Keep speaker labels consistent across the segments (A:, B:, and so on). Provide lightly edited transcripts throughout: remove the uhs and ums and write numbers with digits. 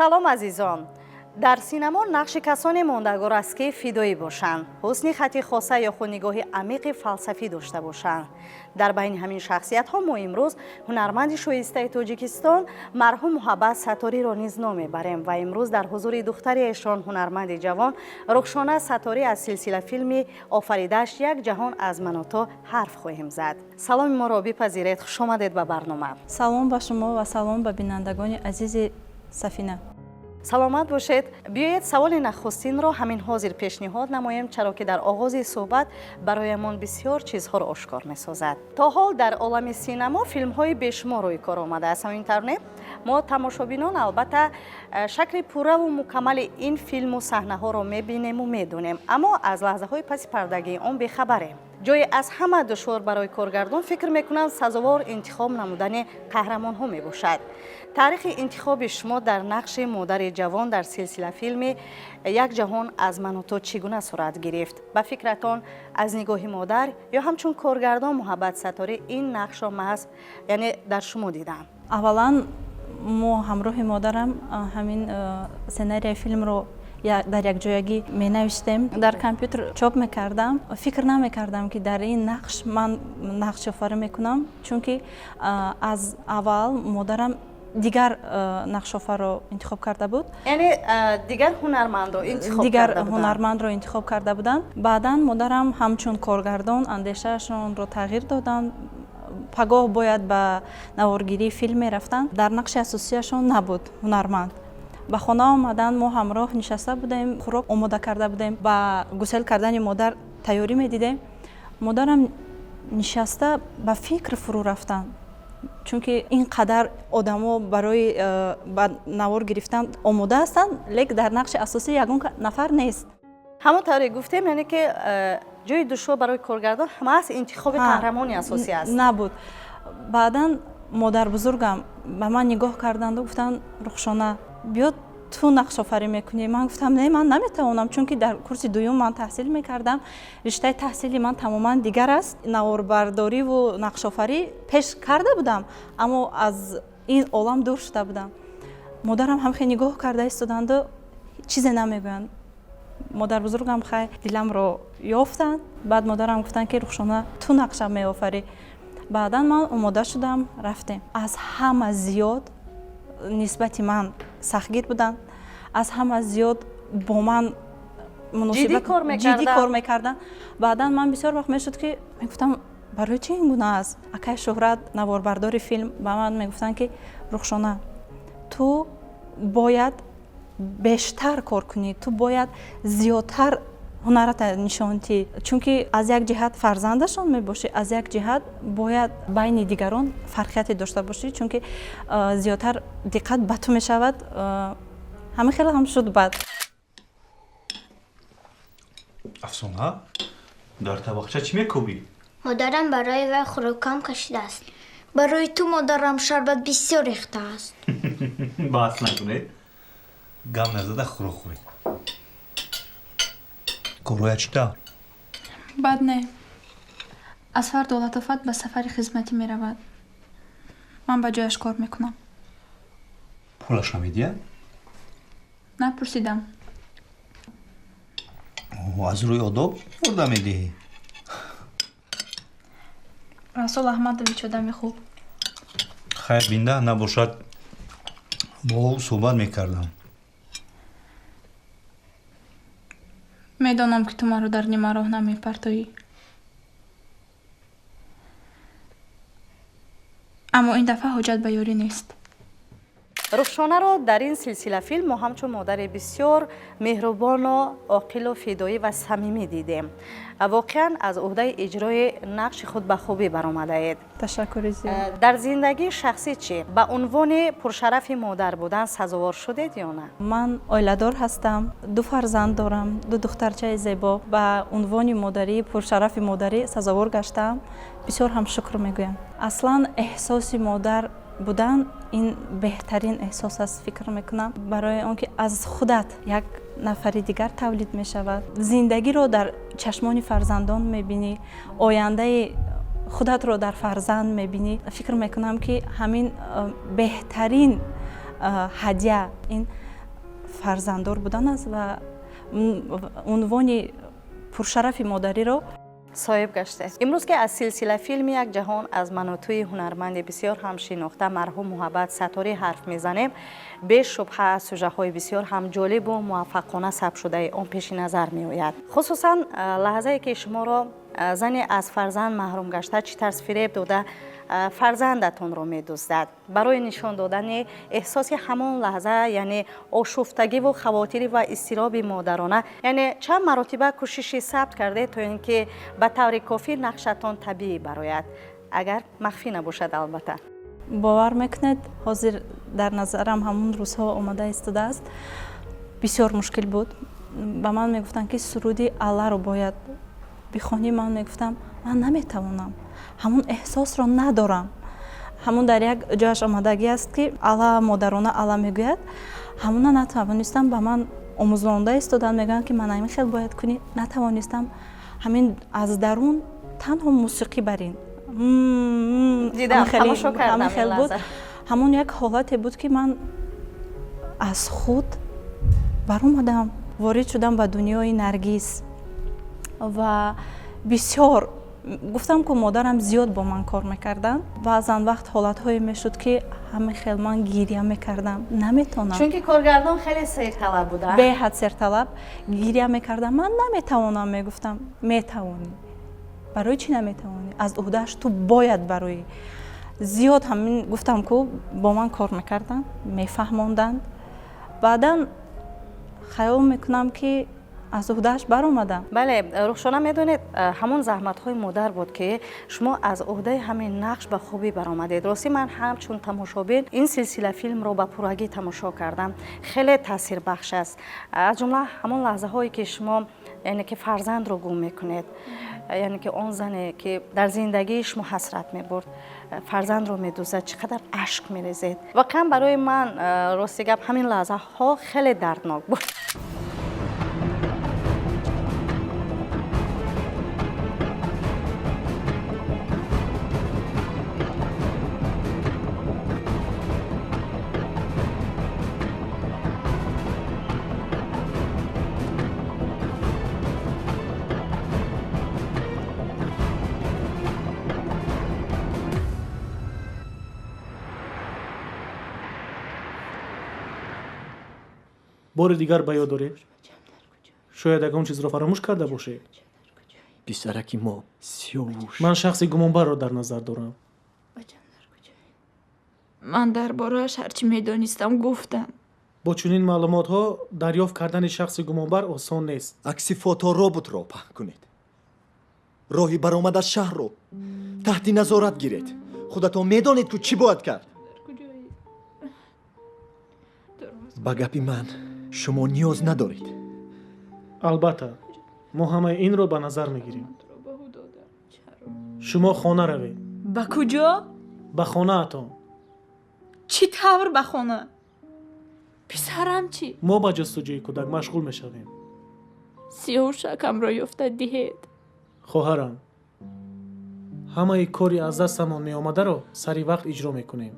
A: Салом, азизон! Дар синамо нақши касоне мондагор аст, ки фидоӣ бошанд, ҳусни хати хоса ё худ нигоҳи амиқи фалсафӣ дошта бошанд. Дар байни ҳамин шахсиятҳо мо имрӯз ҳунарманди шоистаи Тоҷикистон, марҳум Муҳаббат Сатториро низ ном мебарем ва имрӯз дар ҳузури духтари эшон, ҳунарманди ҷавон Рухшона Сатторӣ, аз силсила филми офаридааш «Як ҷаҳон аз ману то» ҳарф хоҳем зад. Саломи моро бипазиред, хушомадед ба барнома.
B: Салом ба шумо ва салом ба бинандагони азизи Сафина.
A: Саломат бошед. Биёед, саволи нахустинро ҳамин ҳозир пешниҳод намоем, чаро ки дар оғози суҳбат бароямон бисёр чизҳоро ошкор месозад. То ҳол дар олами синамо филмҳои бешумор рӯи кор омадааст. Ҳамин тавр, не? Мо, тамошобинон, албатта, шакли пурраву мукаммали ин филму саҳнаҳоро мебинему медонем, аммо аз лаҳзаҳои паси пардагии он бехабарем. Ҷое аз ҳама душвор барои коргардон, фикр мекунам, сазовор интихоб намудани қаҳрамонҳо мебошад. Таърихи интихоби шумо дар нақши модари ҷавон дар силсила филми «Як ҷаҳон аз ману то» чӣ гуна сурат гирифт? Ба фикратон, аз нигоҳи модар ё ҳамчун коргардон Муҳаббат Сатторӣ ин нақшро маҳз, яъне, дар шумо диданд?
B: Аввалан, мо ҳамроҳи модарам ҳамин сценарияи филмро дар якҷоягӣ менавиштем, дар компютер чоп мекардам. Фикр намекардам, ки дар ин нақш ман нақшофарӣ мекунам, чунки аз аввал модарам дигар нақшофарро интихоб карда буд.
A: Яъне дигар ҳунармандро интихоб
B: Дигар
A: карда буданд.
B: ҳунармандро интихоб карда буданд. Баъдан модарам ҳамчун коргардон андешаашонро тағйир доданд. Пагоҳ бояд ба наворгирии филм мерафтанд, дар нақши асосияшон набуд ҳунарманд. Ба хона омаданд, мо ҳамроҳ нишаста будем, хӯрок омода карда будем, ба гусел кардани модар тайёрӣ медидем. Модарам нишаста ба фикр фурӯ рафтанд, чунки ин қадар одамо барои ба навор гирифтан омода ҳастанд, лек дар нақши асосӣ ягон нафар нест.
A: Ҳамон тавре гуфтем, яъне ки ҷои душвор барои коргардон маҳз интихоби қаҳрамони асосӣ аст.
B: Набуд. Баъдан модарбузургам ба ман нигоҳ карданду гуфтанд: «Рухшона, биё, ту нақшофарӣ мекунӣ». Ман гуфтам: «Не, ман наметавонам», чунки дар курси дуюм ман таҳсил мекардам, риштаи таҳсили ман тамоман дигар аст. Наворбардориву нақшофарӣ пеш карда будам, аммо аз ин олам дур шуда будам. Модарам ҳамхе нигоҳ карда истоданду чизе намегӯянд. Модарбузургам хай диламро ёфтанд. Баъд модарам гуфтанд, ки: «Рухшона, ту нақша меофарӣ». Баъдан ман омода шудам, рафтем. Аз ҳама зиёд нисбати ман сахтгир буданд, аз ҳама зиёд бо ман
A: Ҷиддӣ кор
B: ҷиддӣ
A: мекарданд.
B: кор мекарданд. Баъдан ман бисёр вақт мешуд, ки мегуфтам: «Барои чӣ ин гуна аст?» Акай Шӯҳрат, наворбардори филм, ба ман мегуфтанд, ки: «Рухшона, ту бояд бештар кор кунӣ, ту бояд зиёдтар ҳунарата нишон диҳӣ, чунки аз як ҷиҳат фарзандашон мебошӣ, аз як ҷиҳат бояд байни дигарон фарқияте дошта бошӣ, чунки зиёдтар диққат ба ту мешавад». Ҳамин хеле ҳам шуд баъд.
C: Афсона, дар табақча чӣ мекӯбӣ?
D: Модарам барои вай хӯрокам кашидааст. Барои ту модарам шарбат бисёр рехтааст.
C: Баҳс накунед, гам назада хӯрок хӯред. Корҳоят чӣ тавр?
E: Бад не. Аз фардо Латофат ба сафари хизматӣ меравад, ман ба ҷояш кор мекунам.
C: Пулаш намедиҳад?
E: Напурсидам.
C: Аз рӯи одоб ёрдам медиҳӣ.
E: Расул Аҳмадович одами хуб.
C: Хайр бинда набошад, бо ӯ суҳбат мекардам.
E: Медонам, ки ту маро дар нимароҳ намепартоӣ, аммо ин дафъа ҳоҷат ба ёрӣ нест.
A: Рухшонаро дар ин силсила филм мо ҳамчун модари бисёр меҳрубону оқилу фидоӣ ва самимӣ дидем. Воқеан, аз ӯҳдаи иҷрои нақши худ ба хубӣ баромадаед.
B: Ташаккури зиёд.
A: Дар зиндагии шахсӣ чӣ? Ба унвони пуршарафи модар будан сазовор шудед ё на?
B: Ман оиладор ҳастам, ду фарзанд дорам, ду духтарчаи зебо. Ба унвони модарӣ, пуршарафи модарӣ сазовор гаштаам, бисёр ҳам шукр мегӯям. Аслан эҳсоси модар будан ин беҳтарин эҳсос аст, фикр мекунам, барои он ки аз худат як нафари дигар тавлид мешавад, зиндагиро дар чашмони фарзандон мебинӣ, ояндаи худатро дар фарзанд мебинӣ. Фикр мекунам, ки ҳамин беҳтарин ҳадя ин. Фарзанддор будан аст ва унвони пуршарафи модариро
A: соҳиб гаштед. Имрӯз ки аз силсила филми «Як ҷаҳон аз ману туи» ҳунарманди бисёр ҳам шинохта, марҳум Муҳаббат Сатторӣ ҳарф мезанем, бешубҳа сюжаҳои бисёр ҳам ҷолибу муваффақона сабтшудаи он пеши назар меояд, хусусан лаҳзае ки шуморо зане аз фарзанд маҳрум гашта чӣ тарз фиреб дода фарзандатонро медуздад. Барои нишон додани эҳсоси ҳамон лаҳза, яъне ошуфтагиву хавотирӣ ва изтироби модарона, яъне чанд маротиба кӯшиши сабт кардед, то ин ки ба таври кофӣ нақшатон табиӣ барояд, агар махфӣ набошад, албатта?
B: Бовар мекунед, ҳозир дар назарам ҳамон рӯзҳо омода истодааст. Бисёр мушкил буд. Ба ман мегуфтанд, ки суруди Алларо бояд бихонӣ. Ман мегуфтам, ман наметавонам, ҳамон эҳсосро надорам. Ҳамон дар як ҷояш омадагӣ аст, ки Алла, модарона Алла мегӯяд. Ҳамона натавонистам. Ба ман омӯзонда истоданд, мегӯянд, ки ман ҳамин хел бояд кунӣ. Натавонистам. Ҳамин аз дарун танҳо мусиқӣ барин хел буд. Ҳамон як ҳолате буд, ки ман аз худ баромадам, ворид шудам ба дунёи Наргиз. Ва бисёр гуфтам, ку модарам зиёд бо ман кор мекарданд. Баъзан вақт ҳолатҳое мешуд, ки ҳамин хел ман гиря мекардам, наметонам.
A: Чунки коргардон хеле серталаб буда.
B: Беҳад серталаб. Гиря мекардам, ман наметавонам, мегуфтам. Метавонӣ, барои чӣ наметавонӣ? Аз уҳдааш ту бояд барои. Зиёд ҳамин гуфтам, ку бо ман кор мекарданд, мефаҳмонданд. Баъдан хаёл мекунам, ки аз уҳдааш баромадам.
A: Бале, Рухшона, медонед, ҳамон заҳматҳои модар буд, ки шумо аз уҳдаи ҳамин нақш ба хубӣ баромадед. Ростӣ, ман ҳам чун тамошобин ин силсила филмро ба пуррагӣ тамошо кардам. Хеле таъсирбахш аст, аз ҷумла ҳамон лаҳзаҳое, ки шумо, яъне ки фарзандро гум мекунед, яъне ки он зане, ки дар зиндагии шумо ҳасрат мебурд, фарзандро медузад, чӣ қадар ашк мерезед. Воқеан, барои ман, рости гап, ҳамин лаҳзаҳо хеле дарднок буд.
F: Бори дигар ба ёд доред, шояд ягон чизро фаромӯш карда бошед.
G: Писараки мо, Сиёвуш.
F: Ман шахси гумонбарро дар назар дорам.
E: Ман дар борааш ҳарчи медонистам, гуфтам.
F: Бо чунин маълумотҳо дарёфт кардани шахси гумонбар осон нест.
G: Акси фотороботро паҳн кунед, роҳи баромад аз шаҳрро таҳти назорат гиред. Худатон медонед, ку чӣ бояд кард. Ба гапи ман шумо ниёз надоред.
F: Албатта, мо ҳамаи инро ба назар мегирем. Шумо хона равед.
E: Ба куҷо?
F: Ба хонаатон.
E: Чӣ тавр ба хона? Писарам чӣ?
F: Мо ба ҷустуҷӯи кӯдак машғул мешавем.
E: Сиёвушакамро ёфта диҳед.
F: Хоҳарам, ҳамаи кори аз дастамон меомадаро сари вақт иҷро мекунем.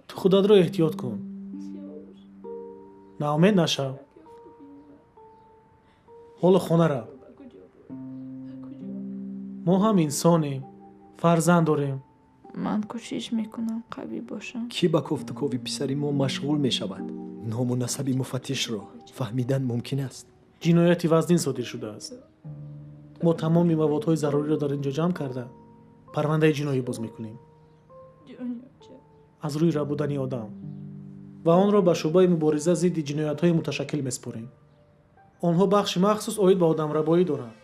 F: Ту худатро эҳтиёт кун, ноумед нашав. Ҳоло хона рав. Мо ҳам инсонем, фарзанд дорем.
E: Ман кӯшиш мекунам қавӣ бошам.
G: Кӣ ба кофтукови писари мо машғул мешавад? Ному насаби муфаттишро фаҳмидан мумкин аст?
F: Ҷинояти вазнин содир шудааст. Мо тамоми маводҳои заруриро дар ин ҷо ҷамъ карда, парвандаи ҷиноӣ боз мекунем аз рӯи рабудани одам ва онро ба шӯъбаи мубориза зидди ҷиноятҳои муташаккил месупорем. Онҳо бахши махсус оид ба одамрабоӣ доранд,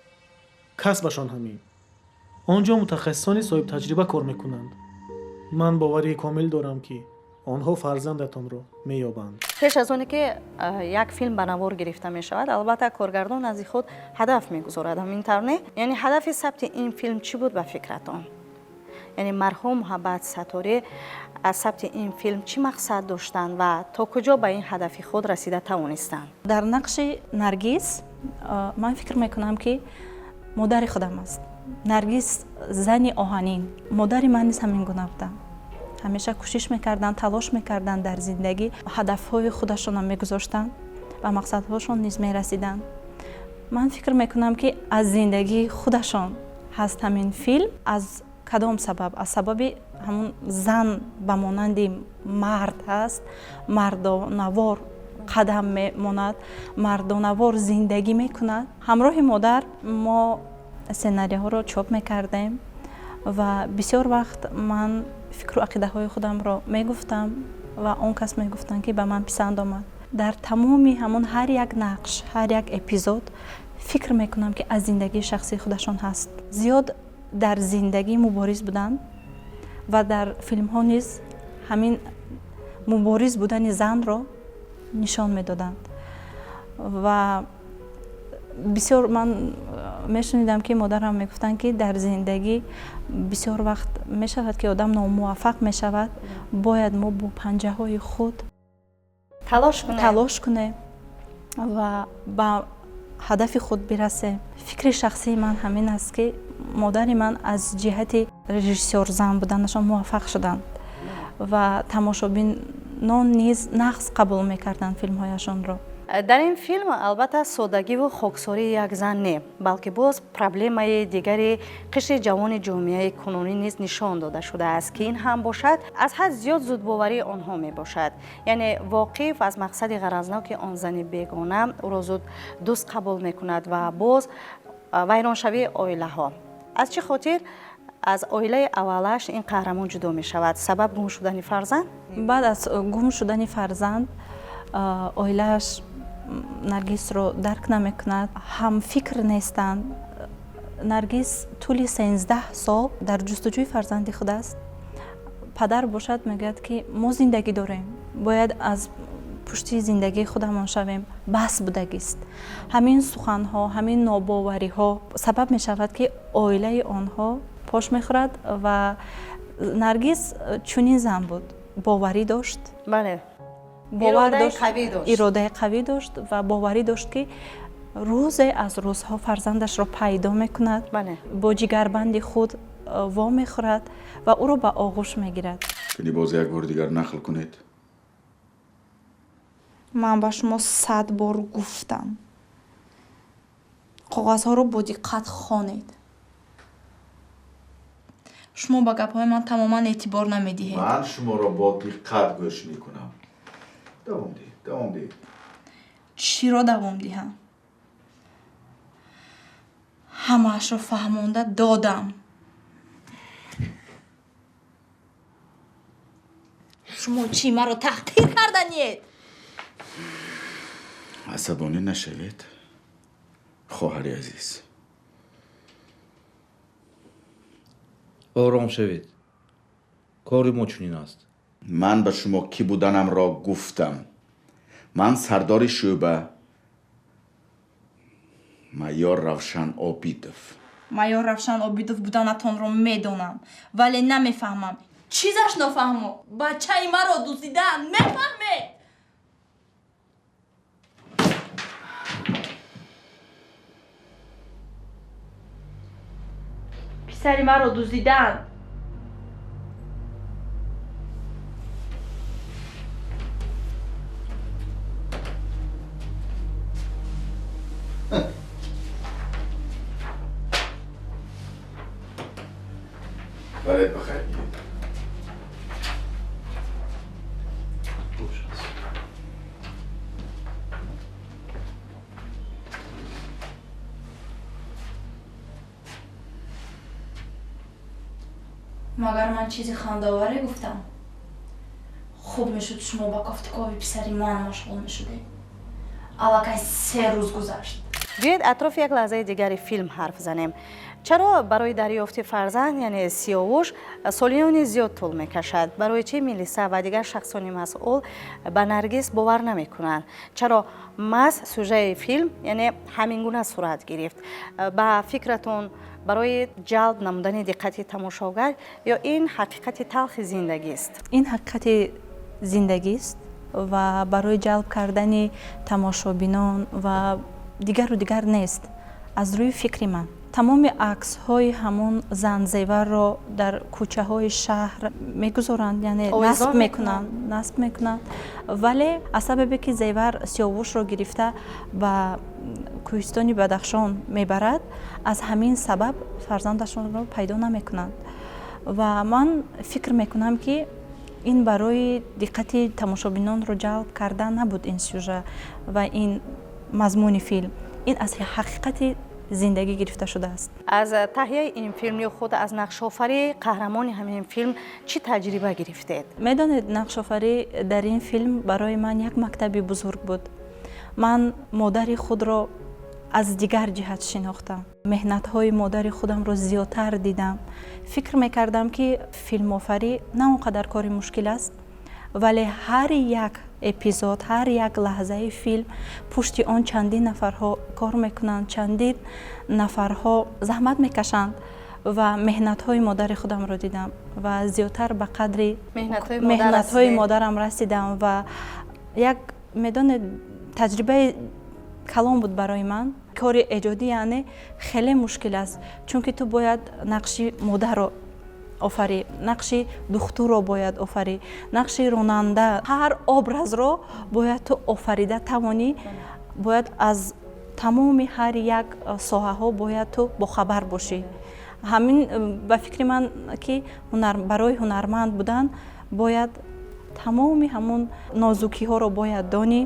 F: касбашон ҳамин. Он ҷо мутахассисони соҳибтаҷриба кор мекунанд. Ман боварии комил дорам, ки онҳо фарзандатонро меёбанд.
A: Пеш аз оне ки як филм ба навор гирифта мешавад, албатта, коргардон назди худ ҳадаф мегузорад. Ҳамин тавр, не? Яъне ҳадафи сабти ин филм чӣ буд ба фикратон? Яъне марҳум Муҳаббат Сатторӣ аз сабти ин филм чӣ мақсад доштанд ва то куҷо ба ин ҳадафи худ расида тавонистанд?
B: Дар нақши Наргиз ман фикр мекунам, ки модари худам аст. Наргиз зани оҳанин. Модари ман низ ҳамин гуна буданд. Ҳамеша кӯшиш мекарданд, талош мекарданд дар зиндагӣ, ҳадафҳои худашонро мегузоштанд, ба мақсадҳошон низ мерасиданд. Ман фикр мекунам, ки аз зиндагии худашон ҳаст ҳамин филм. Аз кадом сабаб? Аз сабаби ҳамун зан ба монанди мард ҳаст, мардонавор қадам мемонад, мардонавор зиндагӣ мекунад. Ҳамроҳи модар мо сценариҳоро чоп мекардем ва бисёр вақт ман фикру ақидаҳои худамро мегуфтам ва он кас мегуфтанд, ки ба ман писанд омад. Дар тамоми ҳамон ҳар як нақш, ҳар як эпизод фикр мекунам, ки аз зиндагии шахсии худашон ҳаст. Зиёд дар зиндагӣ мубориз буданд ва дар филмҳо низ ҳамин мубориз будани занро нишон медоданд. Ва бисёр ман мешунидам, ки модарам мегуфтанд, ки дар зиндагӣ бисёр вақт мешавад, ки одам номуваффақ мешавад, бояд мо бо панҷаҳои худ талош кунем ва ба ҳадафи худ бирасем. Фикри шахсии ман ҳамин аст, ки модари ман аз ҷиҳати режиссёр зан буданашон муваффақ шуданд ва тамошобинон низ нағз қабул мекарданд филмҳояшонро.
A: Дар ин филм албатта содагиву хоксории як зан не, балки боз проблемаи дигари қишри ҷавони ҷомеаи кунунӣ низ нишон дода шудааст, ки ин ҳам бошад аз ҳад зиёд зудбоварии онҳо мебошад. Яъне воқиф аз мақсади ғаразноки он зани бегона ӯро зуд дӯст қабул мекунад ва боз вайроншавии оилаҳо. Аз чӣ хотир аз оилаи аввалаш ин қаҳрамон ҷудо мешавад? Сабаб гум шудани фарзанд?
B: Баъд аз гум шудани фарзанд оилааш Наргисро дарк намекунад, ҳамфикр нестанд. Наргис тӯли 13 сол дар ҷустуҷӯи фарзанди худ аст. Падар бошад, мегӯяд, ки мо зиндагӣ дорем, бояд аз пушти зиндагии худамон шавем, бас будагист. Ҳамин суханҳо, ҳамин нобовариҳо сабаб мешавад, ки оилаи онҳо пош мехӯрад. Ва Наргиз чунин зан буд, боварӣ дошт. Бовар дошт, иродаи қавӣ дошт ва боварӣ дошт, ки рӯзе аз рӯзҳо фарзандашро пайдо мекунад, бо ҷигарбанди худ вомехӯрад ва ӯро ба оғӯш мегирад.
H: Кани, боз як бори дигар нақл кунед.
E: Ман ба шумо 100 бор гуфтам, коғазҳоро бо диққат хонед. Шумо ба гапҳои ман тамоман эътибор намедиҳед.
H: Ман шуморо бо диққат гӯш мекунам. Давом диҳед, давом диҳед.
E: Чиро давом диҳам? Ҳамаашро фаҳмонда додам. Шумо чӣ, маро таҳқир карданиед?
H: Асабонӣ нашавед, хоҳари азиз.
C: Ором шавед, кори мо чунин аст.
H: Ман ба шумо кӣ буданамро гуфтам. Ман сардори шӯъба, майор Равшан Обидов.
E: Майор Равшан Обидов буданатонро медонам, вале намефаҳмам. Чизаш нофаҳмо? Бачаи маро дуздидаанд, мефаҳмед? Писари маро дуздидаанд.
H: Баред, бахайр биед.
C: Хуш аст.
E: Магар ман чизи хандаоваре гуфтам? Хуб мешуд, шумо ба кофтукови писари ман машғул мешудед. Аллакай 3 рӯз гузашт.
A: Биёед, атрофи як лаҳзаи дигари филм ҳарф занем. Чаро барои дарёфти фарзанд, яъне Сиёвуш, солиёни зиёд тӯл мекашад? Барои чӣ милиса ва дигар шахсони масъул ба Наргиз бовар намекунанд? Чаро маҳз сюжаи филм, яъне ҳамин гуна сурат гирифт? Ба фикратон, барои ҷалб намудани диққати тамошогар ё ин ҳақиқати талхи зиндагист?
B: Ин ҳақиқати зиндагист ва барои ҷалб кардани тамошобинон ва дигару дигар нест, аз рӯи фикри ман. Тамоми аксҳои ҳамон занзеварро дар кӯчаҳои шаҳр мегузоранд, яъне насб мекунанд, насб мекунанд. Вале аз сабабе ки зевар Сиёвушро гирифта ба кӯҳистони Бадахшон мебарад, аз ҳамин сабаб фарзандашонро пайдо намекунанд. Ва ман фикр мекунам, ки ин барои диққати тамошобинонро ҷалб кардан набуд, ин сюжет ва ин мазмуни филм, ин аз ҳақиқати зиндагӣ гирифта шудааст.
A: Аз таҳияи ин филм ё худ аз нақшофарии қаҳрамони ҳамин филм чӣ таҷриба гирифтед?
B: Медонед, нақшофарӣ дар ин филм барои ман як мактаби бузург буд. Ман модари худро аз дигар ҷиҳат шинохтам, меҳнатҳои модари худамро зиёдтар дидам. Фикр мекардам, ки филмофарӣ на он қадар кори мушкил аст, вале ҳар як эпизод, ҳар як лаҳзаи филм, пушти он чандин нафарҳо кор мекунанд, чандин нафарҳо заҳмат мекашанд. Ва меҳнатҳои модари худамро дидам ва зиёдтар ба қадри меҳнатҳои модарам расидам. Ва як, медонед, таҷрибаи калон буд барои ман. Кори эҷодӣ, яъне, хеле мушкил аст, чунки ту бояд нақши модарро офарӣ, нақши духтурро бояд офарӣ, нақши ронанда, ҳар образро бояд ту офарида тавонӣ, бояд аз тамоми ҳар як соҳаҳо бояд ту бохабар бошӣ. Ҳамин, ба фикри ман, ки барои ҳунарманд будан бояд тамоми ҳамун нозукиҳоро бояд донӣ,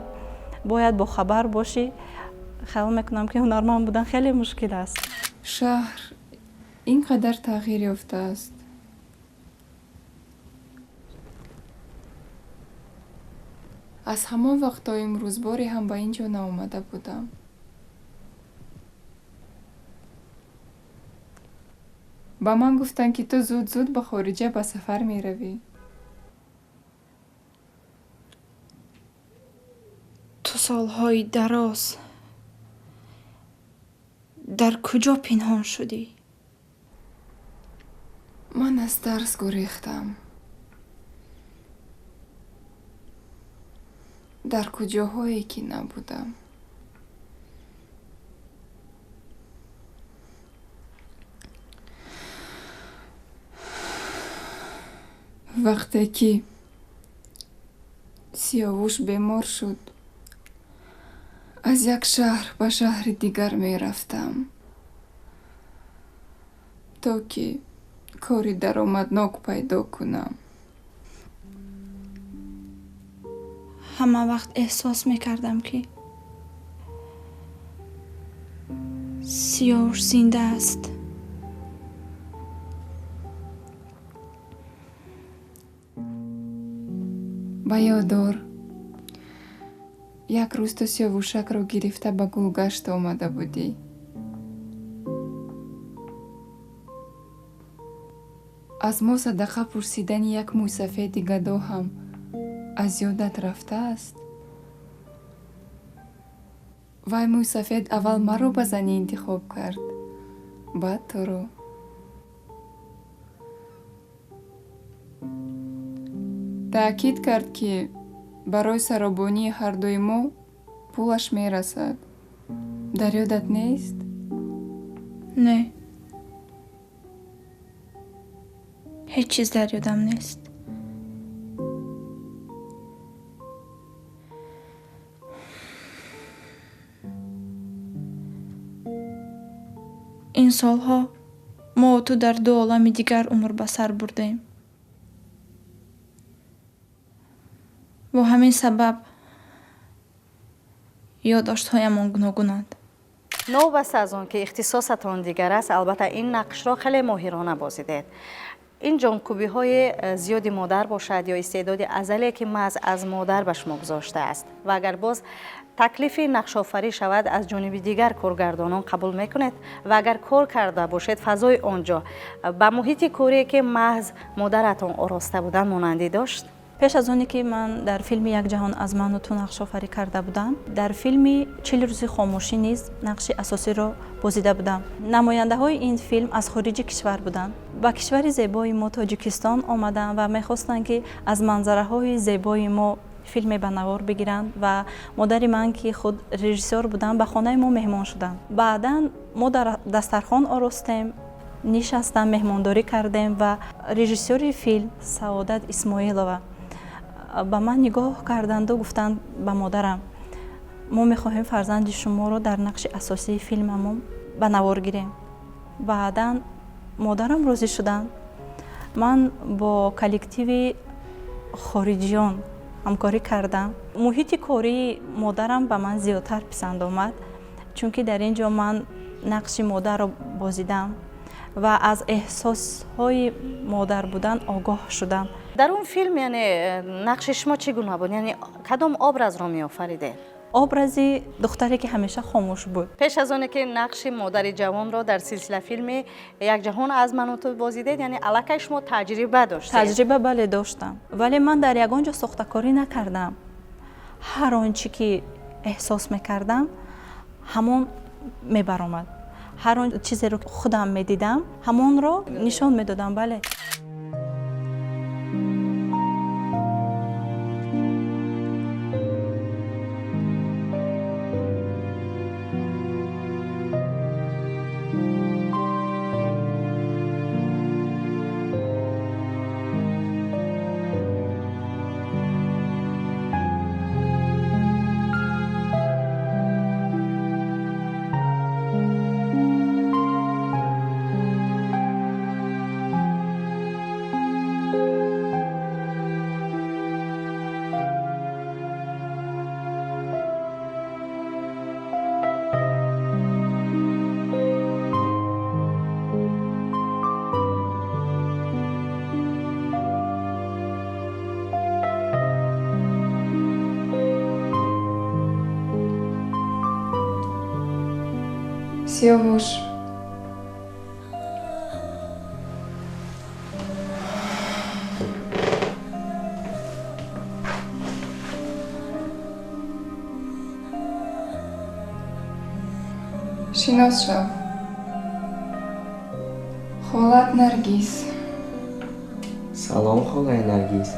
B: бояд бохабар бошӣ. Хаёл мекунам, ки ҳунарманд будан хеле мушкил аст.
I: Шаҳр ин қадар тағйир ёфтааст. Аз ҳамон вақт то имрӯз боре ҳам ба ин ҷо наомада будам. Ба ман гуфтанд, ки ту зуд зуд ба хориҷа ба сафар меравӣ.
E: Ту солҳои дароз дар куҷо пинҳон шудӣ?
I: Ман аз дарс гурехтам. Дар куҷоҳое ки набудам. Вақте ки Сиёвуш бемор шуд, аз як шаҳр ба шаҳри дигар мерафтам, то ки кори даромаднок пайдо кунам.
E: Ҳама вақт эҳсос мекардам, ки Сиёвуш зинда аст.
I: Ба ёд дор, як рӯз ту Сиёвушакро гирифта ба гулгашт омада будӣ. Аз мо садақа пурсидани як мӯйсафеди гадо ҳам аз ёдат рафтааст? Вай мӯйсафед аввал маро ба занӣ интихоб кард, баъд туро. Таъкид кард, ки барои саробонии ҳардуи мо пулаш мерасад. Дар ёдат нест?
E: Не, ҳеҷ чиз дар ёдам нест. Ин солҳо мо ту дар ду олами дигар умр ба сар бурдем. Бо ҳамин сабаб ёддоштҳоямон гуногунанд.
A: Новобаста аз он ки ихтисосатон дигар аст, албатта, ин нақшро хеле моҳирона бозидед. Ин ҷонкӯбиҳои зиёди модар бошад ё истеъдоди азале, ки маҳз аз модар ба шумо гузоштааст? Ва агар боз таклифи нақшофарӣ шавад аз ҷониби дигар коргардонон, қабул мекунед? Ва агар кор карда бошед, фазои он ҷо ба муҳити корие, ки маҳз модаратон ороста буданд, монандӣ дошт?
B: Пеш аз оне ки ман дар филми «Як ҷаҳон аз ману ту» нақшофарӣ карда будам, дар филми «40 рӯзи хомӯшӣ» низ нақши асосиро бозида будам. Намояндаҳои ин филм аз хориҷи кишвар буданд, ба кишвари зебои мо Тоҷикистон омаданд ва мехостанд, ки аз манзараҳои зебои мо Филме ба навор бигиранд ва модари ман, ки худ режиссёр буданд, ба хонаи мо меҳмон шуданд. Баъдан мо дар дастархон оростем, нишастам, меҳмондорӣ кардем ва режиссёри филм Саодат Исмоилова ба ман нигоҳ карданду гуфтанд ба модарам: «Мо мехоҳем фарзанди шуморо дар нақши асосии филмамон ба навор гирем». Баъдан модарам розӣ шуданд. Ман бо коллективи хориҷиён ҳамкорӣ кардам. Муҳити кории модарам ба ман зиёдтар писанд омад, чунки дар ин ҷо ман нақши модарро бозидам ва аз эҳсосҳои модар будан огоҳ шудам.
A: Дар он филм, яъне нақши шумо чӣ гуна буд, яъне кадом образро меофаридед?
B: Образи духтаре, ки ҳамеша хомӯш буд.
A: Пеш аз оне ки нақши модари ҷавонро дар силсила филми «Як ҷаҳон аз ману ту» бозидед, яъне аллакай шумо таҷриба доштед?
B: Таҷриба, бале, доштам, вале ман дар ягон ҷо сохтакорӣ накардам. Ҳар он чӣ ки эҳсос мекардам, ҳамон мебаромад. Ҳар он чизеро худам медидам, ҳамонро нишон медодам, бале.
I: Сиёвуш, шинос шав, холат Наргиз.
J: Салом, холаи Наргиз.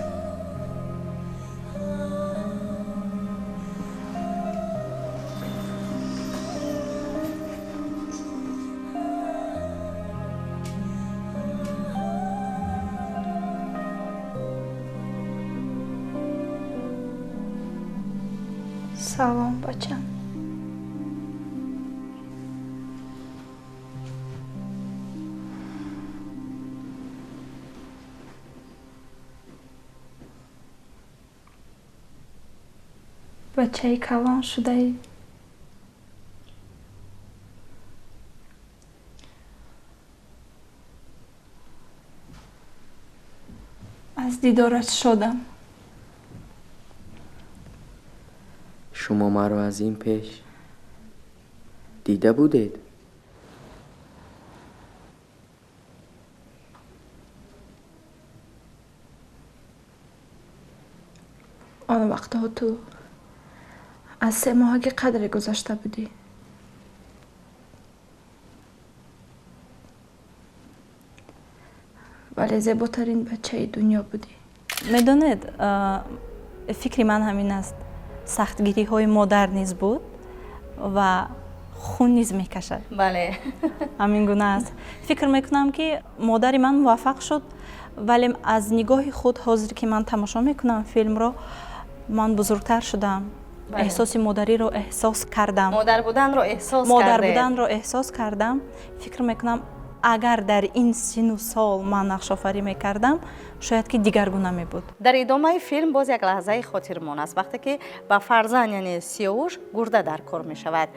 E: Салом, бачам. Бачаи калон шудаӣ. Аз дидорат шодам.
J: Шумо маро аз ин пеш дида будед?
E: Он вақтҳо ту аз 3 моҳагӣ қадре гузашта будӣ. Вале зеботарин бачаи дунё будӣ.
B: Медонед, фикри ман ҳамин аст: сахтгириҳои модар низ буд ва хун низ мекашад. Ҳамин гуна аст. Фикр мекунам, ки модари ман муваффақ шуд, вале аз нигоҳи худ ҳозир, ки ман тамошо мекунам филмро, ман бузургтар шудам, эҳсоси модариро эҳсос кардам.
A: Модар буданро эҳсос.
B: Модар буданро эҳсос кардам. Фикр мекунам, агар дар ин сину сол ман нақшофарӣ мекардам, шояд ки дигаргуна мебуд.
A: Дар идомаи филм боз як лаҳзаи хотирмон аст, вақте ки ба фарзанд, яъне Сиёвуш, гурда дар кор мешавад.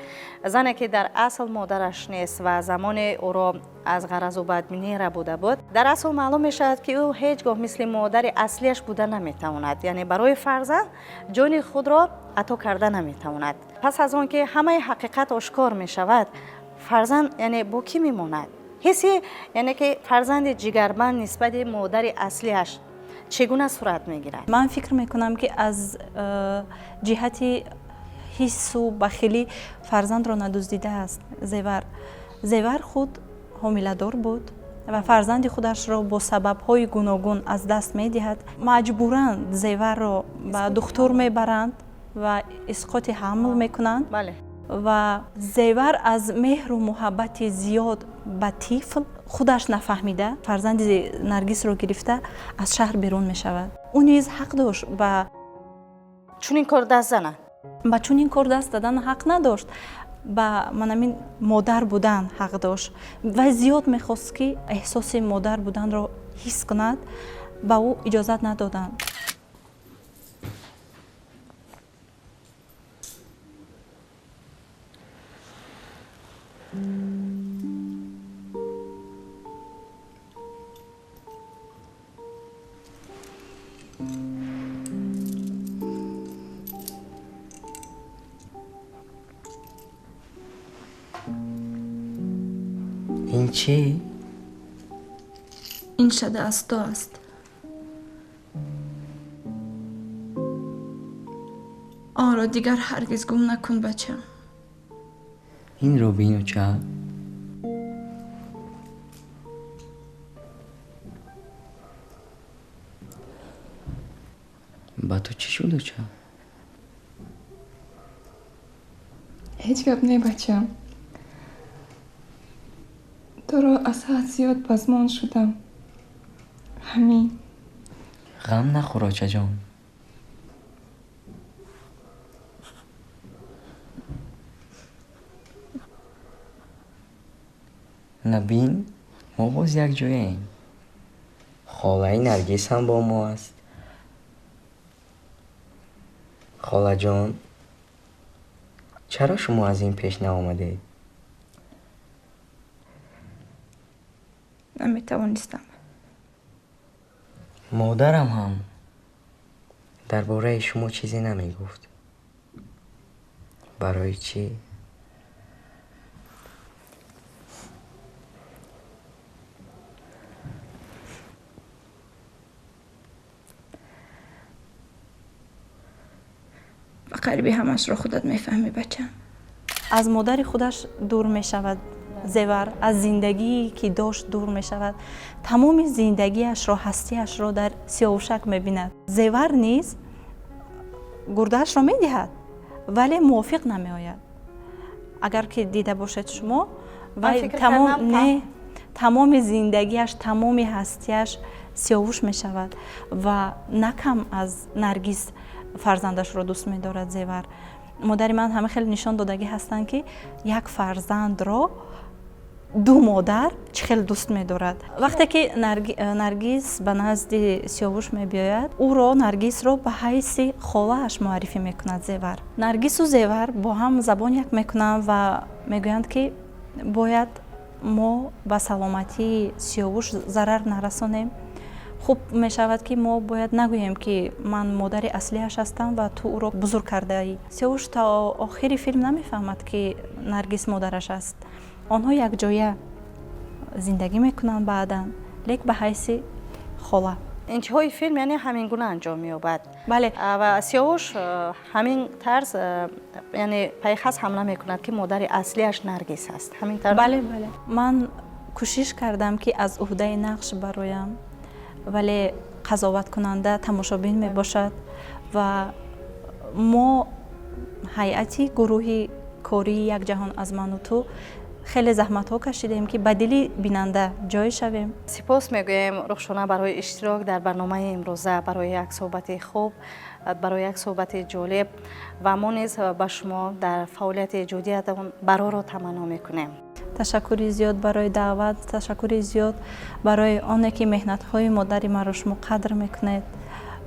A: Зане ки дар асл модараш нест ва замоне ӯро аз ғаразу бадбинӣ рабуда буд, дар асл маълум мешавад, ки ӯ ҳеҷ гоҳ мисли модари аслияш буда наметавонад, яъне барои фарзанд ҷони худро ато карда наметавонад. Пас аз он ки ҳамаи ҳақиқат ошкор мешавад, фарзанд, яъне, бо кӣ мемонад? Ҳисси, яъне ки фарзанди ҷигарбанд нисбати модари аслиаш чӣ гуна сурат мегирад?
B: Ман фикр мекунам, ки аз ҷиҳати ҳиссу бахилӣ фарзандро надуздидааст Зевар. Зевар худ ҳомиладор буд. Ва фарзанди худашро бо сабабҳои гуногун аз даст медиҳад. Маҷбуран Зеварро ба духтур мебаранд ва исқоти ҳамл мекунанд. Ва Зевар аз меҳру муҳаббати зиёд ба тифл худаш нафаҳмида фарзанди Наргисро гирифта аз шаҳр берун мешавад. Ӯ низ ҳақ дошт ба
A: чунин кор даст занад.
B: Ба чунин кор даст задан ҳақ надошт, ба манамин модар будан ҳақ дошт ва зиёд мехост, ки эҳсоси модар буданро ҳис кунад. Ба ӯ иҷозат надоданд.
J: Ин чӣ?
E: Ин шада аз ту аст. Онро дигар ҳаргиз гум накун, бачам.
J: Инро бин, оча. Ба ту чӣ шуд, оча?
I: Ҳеҷ гап не, бачам. Туро аз ҳад зиёд пазмон шудам. Ҳамин.
J: Ғам нахӯр, очаҷон. Набин, мо боз якҷояем. Холаи Наргиз ҳам бо мо аст. Холаҷон, чаро шумо аз ин пеш наомадед?
E: Наметавонистам.
J: Модарам ҳам дар бораи шумо чизе намегуфт. Барои чӣ?
E: Ба қариби ҳамашро худат мефаҳмӣ, бачам.
B: Аз модари худаш дур мешавад Зевар, аз зиндагие ки дошт дур мешавад. Тамоми зиндагиашро, ҳастиашро дар Сиёвушак мебинад. Зевар низ гурдаашро медиҳад, вале мувофиқ намеояд. Агар ки дида бошед шумо, вай не, тамоми зиндагиаш, тамоми ҳастиаш Сиёвуш мешавад ва на кам аз Наргиз фарзандашро дӯст медорад Зевар. Модари ман ҳама хеле нишон додагӣ ҳастанд, ки як фарзандро ду модар чӣ хел дӯст медорад. Вақте ки Наргиз ба назди Сиёвуш мебиёяд, ӯро, Наргизро, ба ҳайси холааш муаррифӣ мекунад Зевар. Наргизу Зевар бо ҳам забон як мекунанд ва мегӯянд, ки бояд мо ба саломатии Сиёвуш зарар нарасонем. Хуб мешавад, ки мо бояд нагӯем, ки ман модари аслиаш ҳастам ва ту ӯро бузург кардаӣ. Сиёвуш то охири филм намефаҳмад, ки Наргиз модараш аст. Онҳо якҷоя зиндагӣ мекунанд баъдан, лек ба ҳайси хола.
A: Интиҳои филм яъне ҳамин гуна анҷом меёбад.
B: Бале.
A: Ва Сиёвуш ҳамин тарз, яъне пайхас ҳамла мекунад, ки модари аслиаш Наргиз аст. Ҳамин тарз.
B: Бале, бале. Ман кӯшиш кардам, ки аз уҳдаи нақш бароям, вале қазоваткунанда тамошобин мебошад ва мо ҳайати гурӯҳи кории «Як ҷаҳон аз ману ту» хеле заҳматҳо кашидем, ки ба дили бинанда ҷой шавем.
A: Сипос мегӯем, Рухшона, барои иштирок дар барномаи имрӯза, барои як суҳбати хуб, барои як суҳбати ҷолиб ва мо низ ба шумо дар фаъолияти эҷодиятон барорро таманно мекунем.
B: Ташаккури зиёд барои даъват, ташаккури зиёд барои оне ки меҳнатҳои модари маро шумо қадр мекунед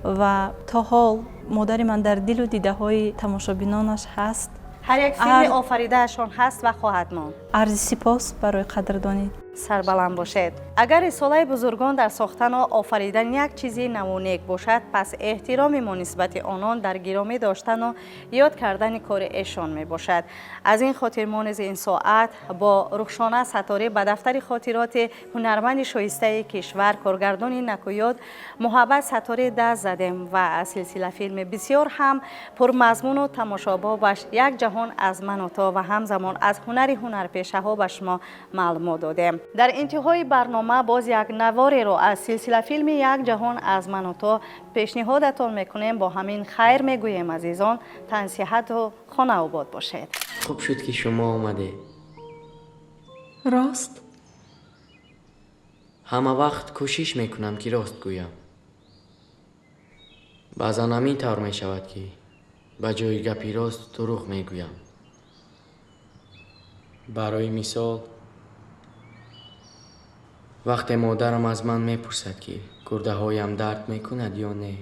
B: ва то ҳол модари ман дар дилу дидаҳои тамошобинонаш ҳаст.
A: Ҳар як филми офаридаашон ҳаст ва хоҳад монд.
B: Арзи сипос барои қадрдонӣ.
A: Сарбаланд бошед. Агар рисолаи бузургон дар сохтану офаридани як чизи наву нек бошад, пас эҳтироми мо нисбати онон дар гиромӣ доштану ёд кардани кори эшон мебошад. Аз ин хотир мо низ ин соат бо Рухшона Сатторӣ ба дафтари хотироти ҳунарманди шоистаи кишвар, коргардони накӯёд Муҳаббат Сатторӣ даст задем ва силсила филми бисёр ҳам пурмазмуну тамошобобаш «Як ҷаҳон аз ману то» ва ҳамзамон аз ҳунари ҳунарпешаи ҳунарпешаҳо ба шумо маълумот додем. Дар интиҳои барнома боз як навореро аз силсилафилми Як ҷаҳон аз ману то пешниҳодатон мекунем. Бо ҳамин хайр мегӯем, азизон, тансиҳату хонаобод бошед.
J: Хуб шуд, ки шумо омадед.
E: Рост?
J: Ҳама вақт кӯшиш мекунам, ки рост гӯям. Баъзан ҳамин тавр мешавад, ки ба ҷои гапи рост дурӯғ мегӯям. Барои мисол, вақте модарам аз ман мепурсад, ки гурдаҳоям дард мекунад ё не,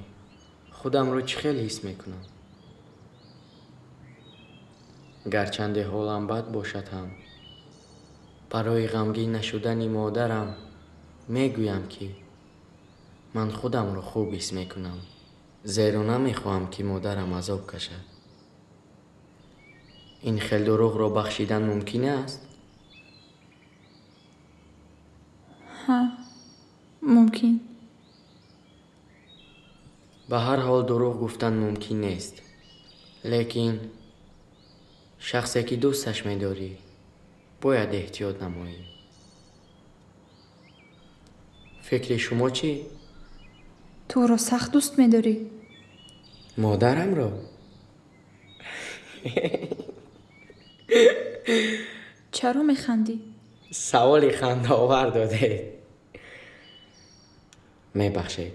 J: худамро чӣ хел ҳис мекунам? Гарчанде ҳолам бад бошад ҳам, барои ғамгин нашудани модарам мегӯям, ки ман худамро хуб ҳис мекунам, зеро намехоҳам, ки модарам азоб кашад. Ин хел дурӯғро бахшидан мумкин аст?
E: Ҳа, мумкин.
J: Ба ҳар ҳол дурӯғ гуфтан мумкин нест, лекин шахсе ки дӯсташ медорӣ, бояд эҳтиёт намоӣ. Фикри шумо чӣ?
E: Ту ӯро сахт дӯст медорӣ?
J: Модарамро?
E: Чаро механдӣ?
J: Саволи хандаовар додед. Мебахшед,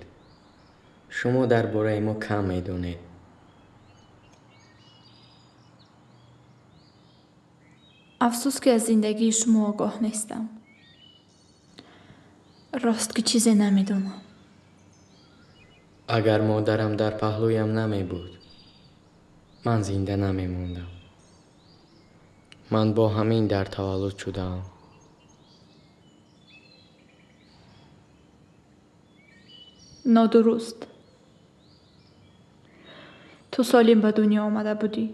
J: шумо дар бораи мо кам медонед.
E: Афсӯс, ки аз зиндагии шумо огоҳ нестам. Рост ки чизе намедонам.
J: Агар модарам дар паҳлӯям намебуд, ман зинда намемондам. Ман бо ҳамин дард таваллуд шудаам.
E: Нодуруст. Ту солим ба дунё омада будӣ.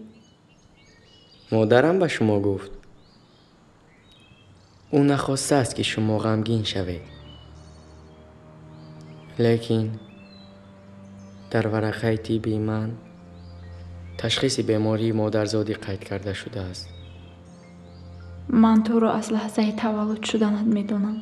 J: Модарам ба шумо гуфт. Ӯ нахостааст, ки шумо ғамгин шавед. Лекин дар варақаи тиббии ман ташхиси бемории модарзодӣ қайд карда шудааст.
E: Ман туро аз лаҳзаи таваллуд шуданат медонам.